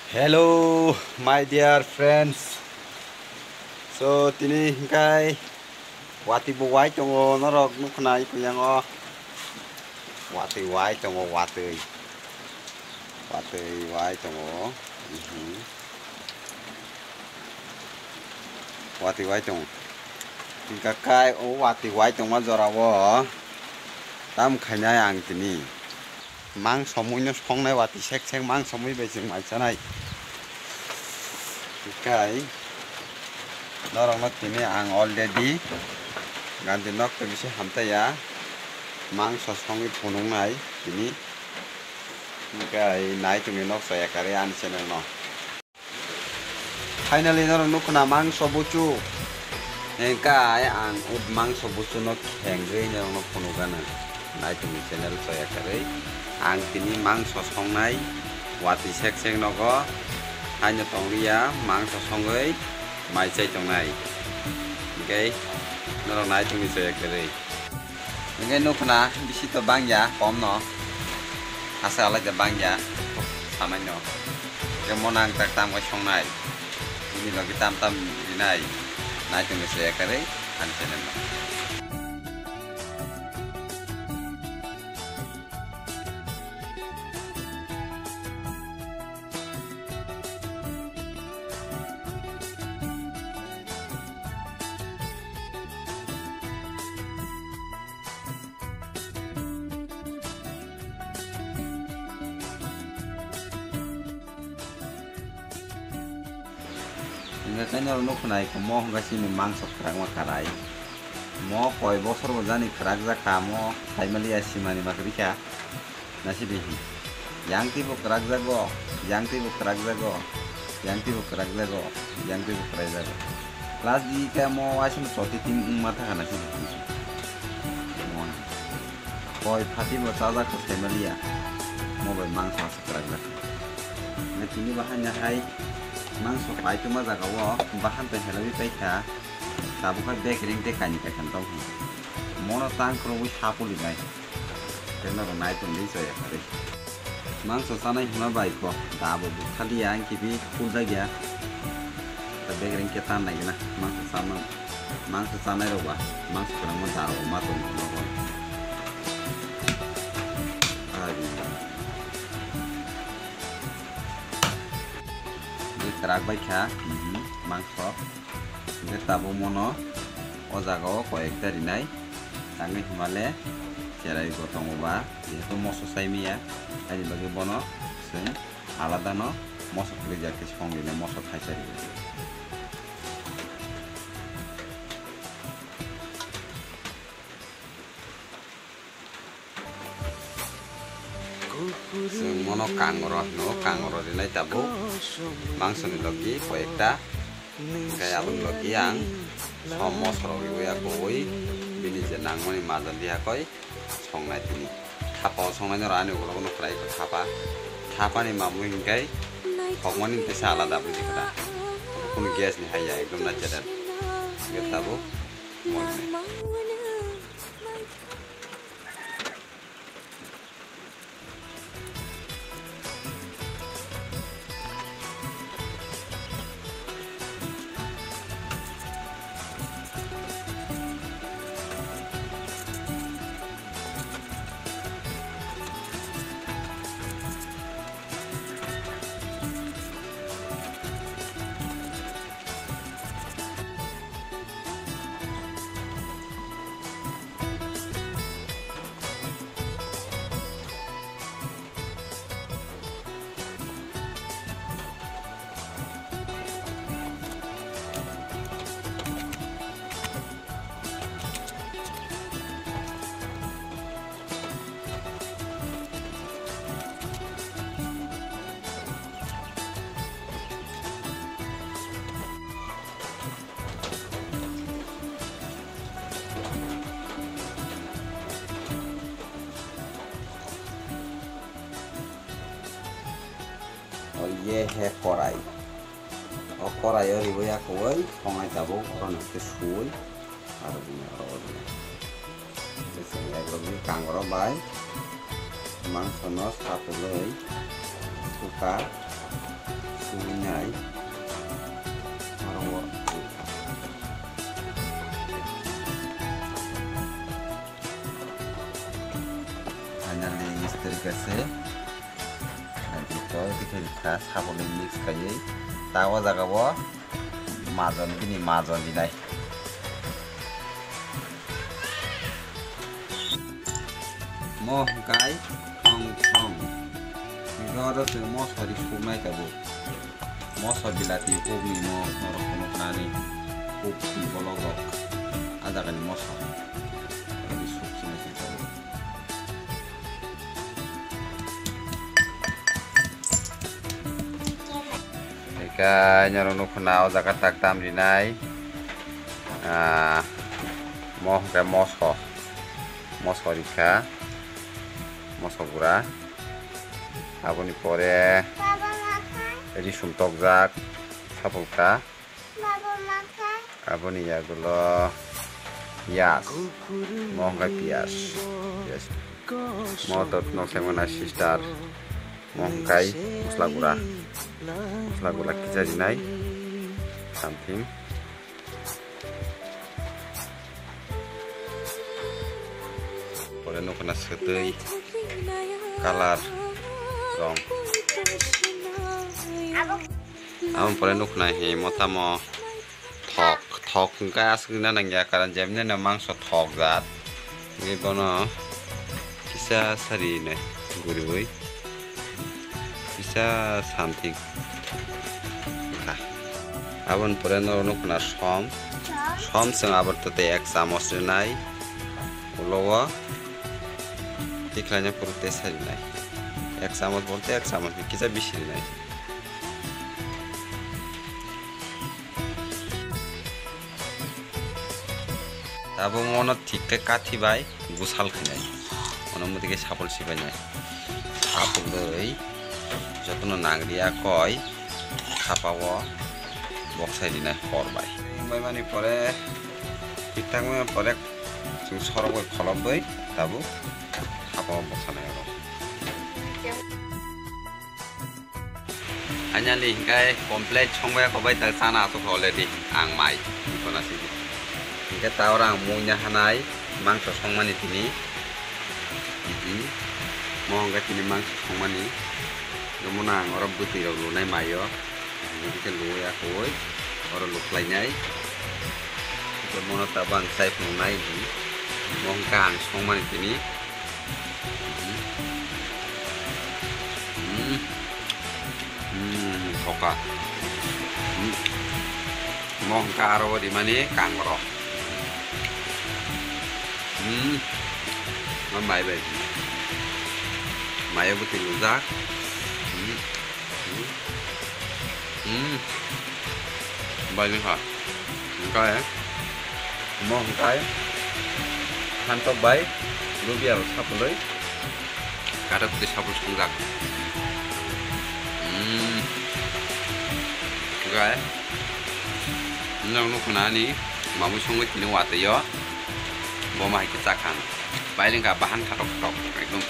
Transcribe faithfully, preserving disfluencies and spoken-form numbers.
Hello, my dear friends. So, tini hingkai watwi bo wai tongo, norok nukhnai kuyango. Watwi wai tongo, watwi. Watwi wai tongo. Mhm. Watwi wai tongo. Hingka kai o watwi wai tongma jorao tam khainai ang tini. Mangso muino songnai watwi sek sek mangso mui bai chwng mai chanai. Kai norokno tini ang already gandi nok twi bisi hamtaiya mangso songwi phunuknai tini. Kai nai tongwi nok chaya karwi ani channel no. Finally, norok nukho na mangso buchu. Hengkai ang ut mangso buchu no khengwi norok no phunukgana. Nai tongni channel choya karwi. Ang tini mangso songnai, watwi sek sek nogo. Haino tongliya, mangso songwi mai chai tongnai. Hingke norok nai tongni choya karwi. Hingke nukho na bisi to bangya, kom no. Asa alai de bangya, samai no. Hingke mo nang tak tam kai songnai. Bini logi tam tam rinai. Nai tongni se kare, ani channel no. Hingke kaino rok nukho nai khe mo hwnka chini mangso kwrakma karai. Mo koi bosor bo jani kwrak jakha, mo phaimaliya simani ma kwrwikha. Nasidi hi. Yang twi bo kwrak jago, yang twi bo kwrak jago, yang twi bo kwrak jago, yang twi bo kwrak jago. Last di khe mo waisa no choti tin wngma thangkha nasidi hi. Mo koi phati bo chajak khe phaimaliya. Mo bai mangso kwrak jak. Tini bahan ya hai mangso pai tuma jaga o bahan tei helai pai kha. Tabuk khe bek ring tei kaini kaitham tong kha. Mono tang khorogwi sapuli nai. Tei norok nai tongdi chaya kharwi. Mangso chanai hwnma bai kok dabo bukha liya ang kibi kul dagya. Ta bek ring khe tan nai gana mangso chamang. Mangso chanai rok ba mangso kwrangma daro ma tongo nogo. Ari. Bwkrak bai kha, mhm, mangso. Hingke tabuk mono o jaga o koi ekta rinai. Tangwi hwnmale cherai bo tongo ba, jehetu moso chai manya, haini bagwi bono chwng alada no moso kwrwi ja khe song rinai, moso thaisa rinai. Chwng mono kangro hino, kangro rinai tabuk. Mangsoni logi koi ekta, hingke aboni logi ang som mosoro riwi ya kowoi, bini je nangmani majol di hakoi songnai tini. Thapa o songnai noro ani ulo no khlai kho thapa. Thapani mamung hingke khokmani hingke se alada buji kha da. Kunu gas ni hai ya, ekdom natural. Hingke tabuk. O ye he korai. O korai o riwi ya kowai, tongai tabuk, oro no khe suwi, aro bini oro o rwnai. Tei chwng ekrokni kangro bai mangsono satulwi suka, Nai. Aro. Finally, mistri kase. Nai, to, dikhe dikha, sabole mix kaiye. Ta o jaga bo majon, bini majon dinai. Mo hwnkhe thong thong. Hwnkhe oro chwng mosori suknai tabuk. Moso bilati hukni mo norok phunuknani hukni bolok rok. A jagani moso. Ori suksinai se tabuk. Eka norok nukhuna o jaga tak tam rinai. Ah, mo hwnkhe moso, moso rikha, moso gura. Aboni pore risum tokjak, sapulka. Aboni yagulo piyaj, mo hwnkhe piyaj. Yes. Mo to nok sai mwnai sister, mo hwnkhe musla gura, musla gura kisa rinai something. Pore nukhuna swtwi colour rong. Amo pore nukhuna hi motamo thok, thok hwnkhe aswk rina nangya, karon jemni no mangso thok jat. Ngi bono kisa sari hinwi guriwi kisa something wngkha. Aboni pore norok nukhuna som, som chwng abar tei ek chamos rinai, ulo o tikhlaina phuru tei sari nai, ek chamos bolte ek chamos ni kisa bisi rinai. Tabuk mono thik khe kathi bai gusal khainai. Mono muti khe sapul sibainai. Sapul bai jotono nangriya koi sapa o boksai rinai hor bai. Bai mani pore thik thang mani pore chwng sorok bai kholop bai tabuk sapa o boksanai oro. Finally, hingkai complete songbai kobai ta chana asuk already ang mai. Iko na sidi. Hingkai ta ora ang mui na hanai mangso songmani tini. Mhm. Mo hingkai tini mangso songmani. Jomo na ang oro bwtwi rok lunai maio. Hingkai khe luya koi. Oro luklainai. Jomo no ta bang sai phunuknai. Mo hingkai ang songmani tini. Hmm. Hmm, thoka. Hmm. Mo hwnkha aro rimani kangro. Hmm. Ma mai bai. Mayo bwtwi lujak. Hmm. Hmm. Hmm. Bai wngkha. Hwnkhe, omo hwnkhe, hantok bai, lubiya rok sapului, katok twi sapul sungjak. Hmm. Hwnkhe, nwng nukho na ani, mamui songwi tini watwi o, bo ma hai khe chakha. Bai wngkha bahan katok katok, ekdom.